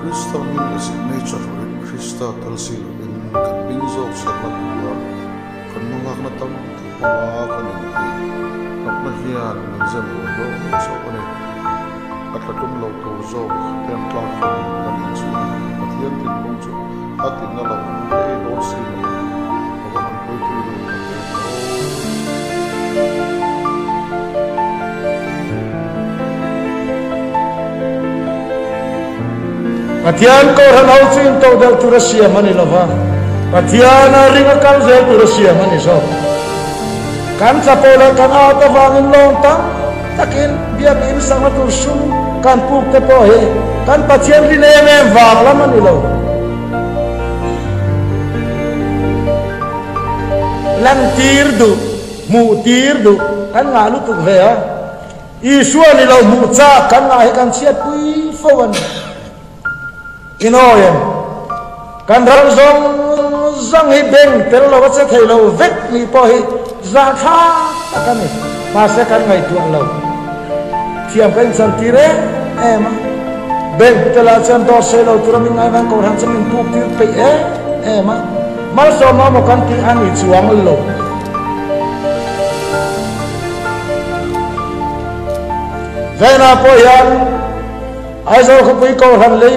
Krista hming leh signature Krista tel si lovin kan hming zawk chhiatna tura kan hmalakna tam tak hmanga kan inti hnawkna hian min zem buai dawn zawk a ni. A tla tum lo tur zawk ten tlak hran kan inchhuah Pathian thinlung chu a tina lo ngei dawn si lo a va han pawi thui lo tak em aw. Pathian Kohhran ho chu intoh deuh tur a siam a ni lo va, Pathiana ring a kal zel tur a siam a ni zawk. Kan tlapo leh kan at avangin lawm tam takin biakinn sangha tur sum kan puk te pawh hi kan Pathian rin em em vang lam a ni lo. Lantir duh, hmuh tir duh kan ngah lutuk ve a, Isua ni lo hmuh chak kan ngah hi kan chhiatpui fo a ni. Inawi em? Kan ram zawng zawng hi bank tel lo a che thei lo vek nih pawh hi zahthlak tak a ni. Mahse kan ngaihtuah lo. Thiam kan inchan tir em em a. Bank telah chuan dawr sei lo tura min ngaihvan kohhran chu min puk tir peih em em a. Malsawmna maw kan tih a ni chuang lo. Zaina pawh hian Aizawl khawpui kohhran lei.